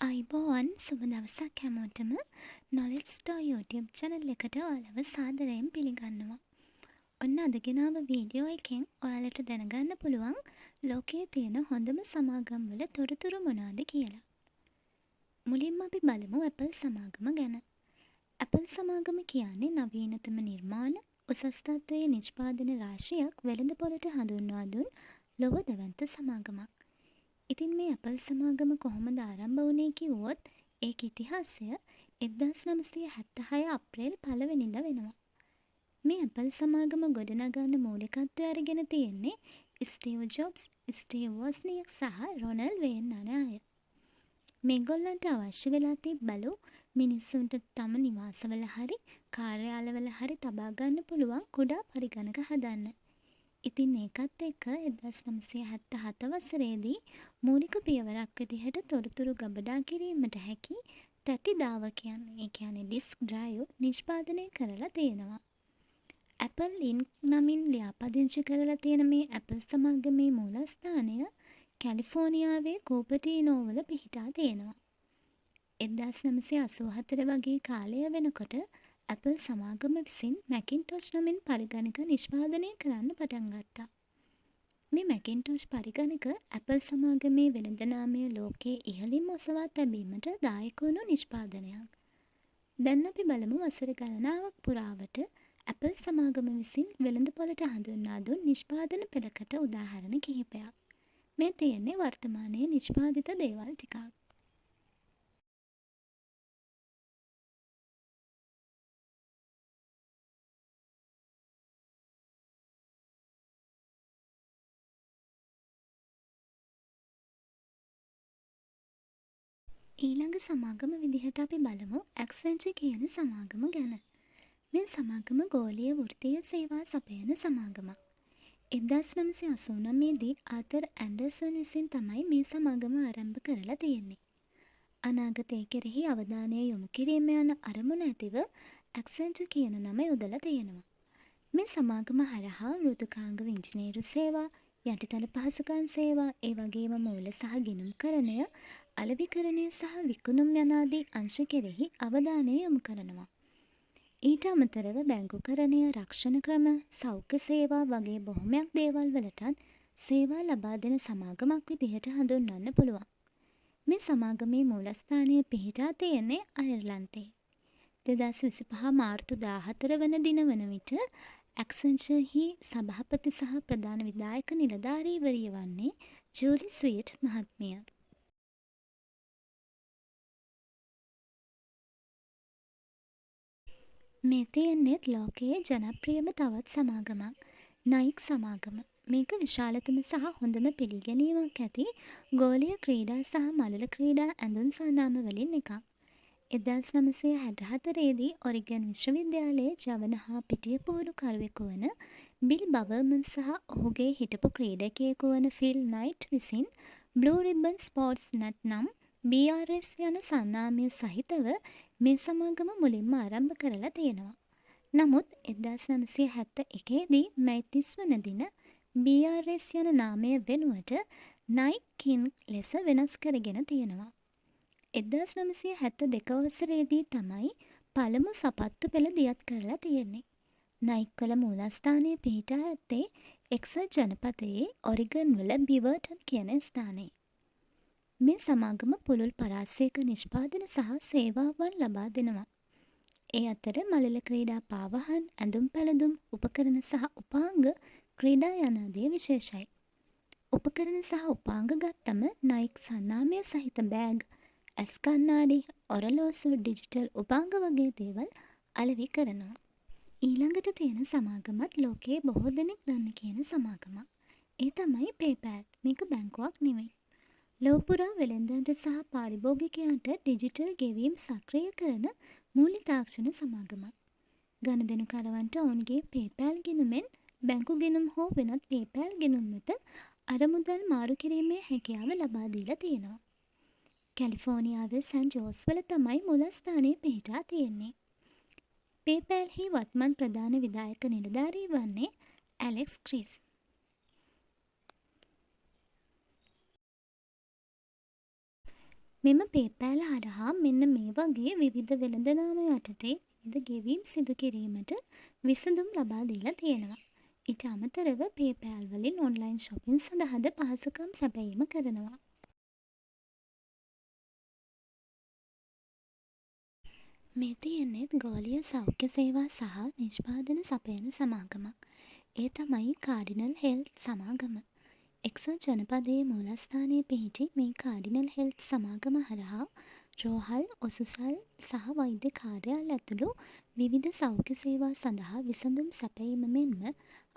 ආයුබෝවන්, සුබ දවසක් හැමෝටම. Knowledge Store YouTube channel එකට ඔයාලව සාදරයෙන් පිළිගන්නවා. ඔන්න අද ගෙනාව වීඩියෝ එකෙන් ඔයාලට දැනගන්න පුළුවන් ලෝකයේ තියෙන හොඳම සමාගම් වල තොරතුරු මොනවද කියලා. මුලින්ම අපි බලමු Apple සමාගම ගැන. Apple සමාගම කියන්නේ නවීනතම නිර්මාණ, උසස් තත්ත්වයේ නිෂ්පාදන රාශියක් වෙළඳ පොළට හඳුන්වා දුන් ලොව දැවැන්ත සමාගමක්. ඉතින් මේ Apple සමාගම කොහොමද ආරම්භ වුණේ කිව්වොත්, ඒකේ ඉතිහාසය 1976 අප්‍රේල් පළවෙනිදා වෙනවා. මේ Apple සමාගම ගොඩනගන්න මූලිකත්වය අරගෙන තියෙන්නේ ස්ටීව් ජොබ්ස්, ස්ටීව් වොස්නියක් සහ රොනල්ඩ් වේන් යන අය. මේගොල්ලන්ට අවශ්‍ය වෙලා තිබ්බලු මිනිස්සුන්ට තම නිවාසවල හරි කාර්යාලවල හරි තබා ගන්න පුළුවන් කුඩා පරිගණක හදන්න. ඉතින් ඒකත් එක්ක 1977 වසරේදී මූලික පියවරක් විදිහට තොරතුරු ගබඩා කිරීමට හැකි තැටි ධාවකයන්, ඒ කියන්නේ ඩිස්ක් ඩ්‍රයිව් නිෂ්පාදනය කරලා තියෙනවා. Apple Inc නමින් ලියාපදිංචි කරලා තියෙන මේ Apple සමාගමේ මූලස්ථානය කැලිෆෝනියාවේ කූපර්ටිනෝ වල පිහිටා තියෙනවා. 1984 වගේ කාලය වෙනකොට Apple සමාගම විසින් මැකින්ටොෂ් නමින් පරිගණක නිෂ්පාදනය කරන්න පටන් ගත්තා. මේ මැකින්ටොෂ් පරිගණක Apple සමාගමේ වෙළඳ නාමය ලෝකයේ ඉහළින්ම ඔසවා තැබීමට දායක වුණු නිෂ්පාදනයක්. දැන් අපි බලමු වසර ගණනාවක් පුරාවට Apple සමාගම විසින් වෙළඳ පොළට හඳුන්වා දුන් නිෂ්පාදන පෙළකට උදාහරණ කිහිපයක්. මේ තියෙන්නේ වර්තමානයේ නිෂ්පාදිත දේවල් ටිකක්. ඊළඟ සමාගම විදිහට අපි බලමු ඇක්සෙන්චර් කියන සමාගම ගැන. මේ සමාගම ගෝලීය වෘත්තීය සේවා සපයන සමාගමක්. 1989 දී ආතර් ඇන්ඩර්සන් විසින් තමයි මේ සමාගම ආරම්භ කරලා තියෙන්නේ. අනාගතය කෙරෙහි අවධානය යොමු කිරීම යන අරමුණ ඇතිව ඇක්සෙන්චර් කියන නම යොදලා තියෙනවා. මේ සමාගම හරහා මෘදුකාංග ඉංජිනේරු සේවා, යටිතල පහසුකම් සේවා, ඒ වගේම මූල්‍ය සහ ගිණුම්කරණය, අලෙවිකරණය සහ විකුණුම් යනාදී අංශ කෙරෙහි අවධානය යොමු කරනවා. ඊට අමතරව බැංකුකරණය, රක්ෂණ ක්‍රම, සෞඛ්‍ය සේවා වගේ බොහොමයක් දේවල් වලටත් සේවා ලබා දෙන සමාගමක් විදිහට හඳුන්වන්න පුළුවන්. මේ සමාගමේ මූලස්ථානය පිහිටා තියෙන්නේ අයර්ලන්තයේ. 2025 මාර්තු 14 වන දින වන විට ඇක්සෙන්චර්හි සභාපති සහ ප්‍රධාන විධායක නිලධාරීවරිය වන්නේ ජූලි ස්වීට් මහත්මිය. මේ තියෙන්නේත් ලෝකයේ ජනප්‍රියම තවත් සමාගමක්. නයික් සමාගම. මේක විශාලතම සහ හොඳම පිළිගැනීමක් ඇති ගෝලීය ක්‍රීඩා සහ මලල ක්‍රීඩා ඇඳුම් සන්නාම වලින් එකක්. 1964 දී ඔරිගන් විශ්වවිද්‍යාලයේ ජවන හා පිටිය පුහුණුකරුවෙකු වන බිල් බවර්මන් සහ ඔහුගේ හිටපු ක්‍රීඩකයෙකු වන ෆිල් නයිට් විසින් බ්ලූ රිබන් ස්පෝර්ට්ස් නැත්නම් BRS යන සන්නාමය සහිතව මේ සමාගම මුලින්ම ආරම්භ කරලා තියෙනවා. නමුත් 1971 දී මැයි 30 වන දින BRS යන නාමය වෙනුවට නයික් ඉන්ක් ලෙස වෙනස් කරගෙන තියෙනවා. 1972 වසරේදී තමයි පළමු සපත්තු පෙළ දියත් කරලා තියෙන්නේ. නයික් වල මූලස්ථානය පිහිටා ඇත්තේ එක්සත් ජනපදයේ ඔරිගන් වල බිවර්ටන් කියන ස්ථානයේ. මේ සමාගම පුළුල් පරාසයක නිෂ්පාදන සහ සේවාවන් ලබා දෙනවා. ඒ අතර මලල ක්‍රීඩා පාවහන්, ඇඳුම් පැළඳුම්, උපකරණ සහ උපාංග, ක්‍රීඩා යනාදිය විශේෂයි. උපකරණ සහ උපාංග ගත්තම නයික් සන්නාමය සහිත බෑග්, ඇස් කණ්ණාඩි, ඔරලෝසු, ඩිජිටල් උපාංග වගේ දේවල් අලෙවි කරනවා. ඊළඟට තියෙන සමාගමත් ලෝකයේ බොහෝ දෙනෙක් දන්න කියන සමාගමක්. ඒ තමයි PayPal. මේක බැංකුවක් නෙවෙයි. ලොව පුරා වෙළෙන්දන්ට සහ පාරිභෝගිකයන්ට ඩිජිටල් ගෙවීම් සක්‍රිය කරන මූල්‍ය තාක්ෂණ සමාගමක්. ගනුදෙනුකරුවන්ට ඔවුන්ගේ PayPal ගිණුමෙන් බැංකු ගිණුම් හෝ වෙනත් PayPal ගිණුම් වෙත අරමුදල් මාරු කිරීමේ හැකියාව ලබා දීලා තියෙනවා. කැලිෆෝනියාවේ සැන් ජෝස් වල තමයි මූලස්ථානය පිහිටා තියෙන්නේ. PayPal හි වත්මන් ප්‍රධාන විධායක නිලධාරී වන්නේ ඇලෙක්ස් ක්‍රිස්. මෙම PayPal හරහා මෙන්න මේ වගේ විවිධ වෙළඳ නාම යටතේ විවිධ ගෙවීම් සිදු කිරීමට විසඳුම් ලබා දීලා තියෙනවා. ඊට අමතරව PayPal වලින් ඔන්ලයින් ෂොපින් සඳහාද පහසුකම් සැපයීම කරනවා. මේ තියෙන්නේත් ගෝලීය සෞඛ්‍ය සේවා සහ නිෂ්පාදන සපයන සමාගමක්. ඒ තමයි කාඩිනල් හෙල්ත් සමාගම. එක්සත් ජනපදයේ මූලස්ථානයේ පිහිටි මේ කාඩිනල් හෙල්ත් සමාගම හරහා රෝහල්, ඔසුසල් සහ වෛද්‍ය කාර්යාල ඇතුළු විවිධ සෞඛ්‍ය සේවා සඳහා විසඳුම් සැපයීම මෙන්ම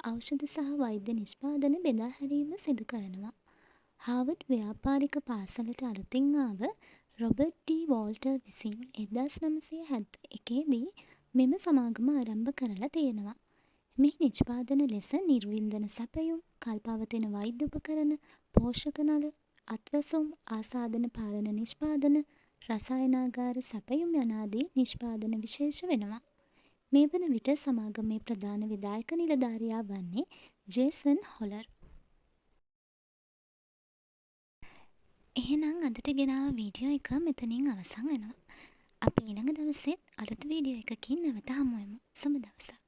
ඖෂධ සහ වෛද්‍ය නිෂ්පාදන බෙදා හැරීම සිදු කරනවා. හාවර්ඩ් ව්‍යාපාරික පාසලට අලුතින් ආව රොබර්ට් ඩී වෝල්ටර් විසින් 1971 දී මෙම සමාගම ආරම්භ කරලා තියෙනවා. මෙහි නිෂ්පාදන ලෙස නිර්වින්දන සැපයුම්, කල් පවතින වෛද්‍ය උපකරණ, පෝෂක නල, අත්වැසුම්, ආසාදන පාලන නිෂ්පාදන, රසායනාගාර සැපයුම් යනාදී නිෂ්පාදන විශේෂ වෙනවා. මේ වන විට සමාගමේ ප්‍රධාන විධායක නිලධාරියා වන්නේ ජේසන් හොලර්. එහෙනම් අදට ගෙනාව වීඩියෝ එක මෙතනින් අවසන් වෙනවා. අපි ඊළඟ දවසෙත් අලුත් වීඩියෝ එකකින් නැවත හමු වෙමු. සුබ දවසක්.